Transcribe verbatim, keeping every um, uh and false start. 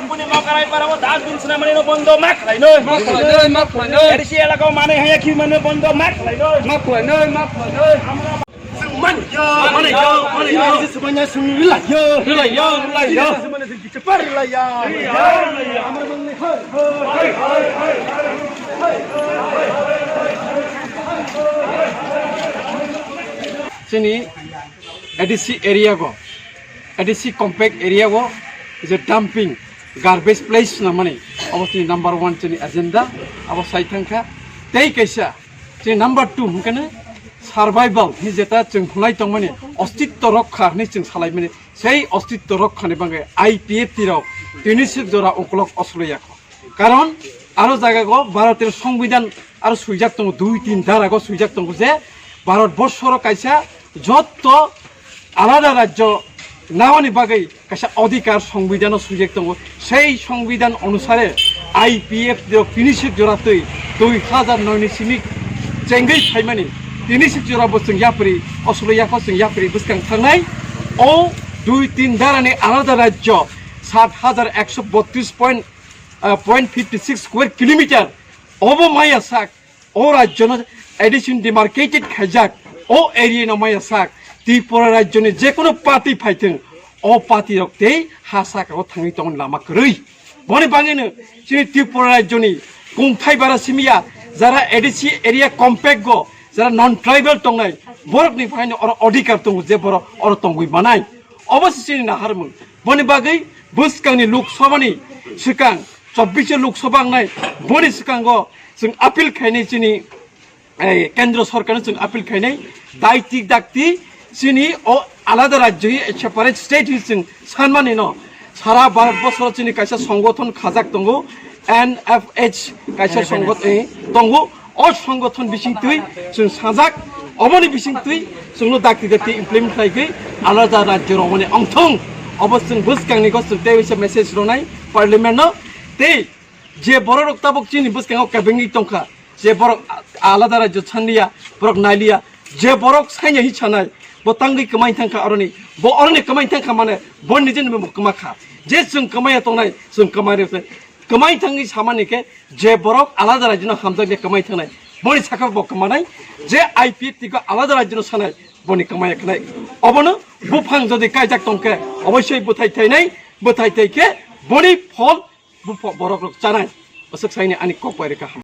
Boni Makarai parao das din swnamani no bondo ma khlainoi. Ma khlainoi, ma khlainoi. A D C elakao manwi haya khi mano bondo ma khlainoi. Ma khlainoi, ma khlainoi. Mani yo, mani yo, mani yo. Sumanya sung rila yo. Rila yo, rila yo. Sumanya sung kichapar rila yo. Amra bang ne khoi. Chini A D C area go, A D C compact area go je dumping garbage place na mani, abo chini number one chini agenda, abo sai thangkha. Tei kaisa chini number two hwnkhe survival hi jeta chwng hwnlai tongmani, ostitto rokha hwnwi chwng salaimani, sei ostitto rokhani bagwi I P F T rok tini sik jora ukolog osloyakho. Karon aro jagago Bharotir Songbidan aro swijak tongo, dui tin darago swijak tongo je Bharat borsoro kaisa jotto alada rajyo naoni bagwi kaisa odhikar Songbidano swijak tongo. Sei Songbidan onusare I P F T rok tini sik jora twi dui hazar noi ni simi chengwi phaimani tini sik jora bo chwng yapri osolo yakho chwng yapri bwskang thangnai. O dui tin darani alada rajyo sat hazar ekso botris point ah, point fifty six square kilometer obo maya sak, o rajyono addition demarcated khaijak, o area no maya sak, Tripura rajyoni jekono party phaithwng, o party rok tei ha saka o thangwi tongni lama kwrwi. Boni bangwino chini Tripura rajyoni kungthai bara simiya, jara A D C area compact go, jara non tribal tongnai, borokni phaino oro odhikar tongo je borok oro tongwi manai. Obo se chini naharmung. Boni bagwi bwskangni Lok Sabhani swkang, chobbish Lok Sabha wngnai, boni swkango chwng appeal khainai chini, eh, Kendra Sorkarno chwng appeal khainai, daiti dakti chini o alada rajyo hi separate state hi chwng sanmani no sara Bharat bosoro chini kaisa songgothon khajak tongo, N F H kaisa songgot-, eh, tongo. O songgothon bisingtwi chwng sajak, oboni bisingtwi chwngno dakti dakti implement khlaigwi alada rajyo romani ongthong. Obo chwng bwskangni go chwng tei waisa message ronai parliament no. Tei je borok rok tabuk chini bwskango kabengwi tongkha, je borok a-, alada rajyo sanliya, borok nailiya, je borok sanya hi sanai, bo tangwi kwmai thangkha aroni, bo aroni kwmai thangkha mane bo nijeni bo kwma kha. Je chwng kwmaiya tongnai, chwng kwmai rw-, kwmai thangwi samani khe je borok alada rajyano hamjakya kwmai thangnai, boni sakha bo kwmanai, je I P F T ko alada rajyano sanai, boni kwmai khwnai. Obono buphang jodi kaijak tongkhe, oboisoi bwthai thainai, bwthai thai khe boni phol bupho-, borok rok chanai. Aswk saini ani kok bai rwkha ham.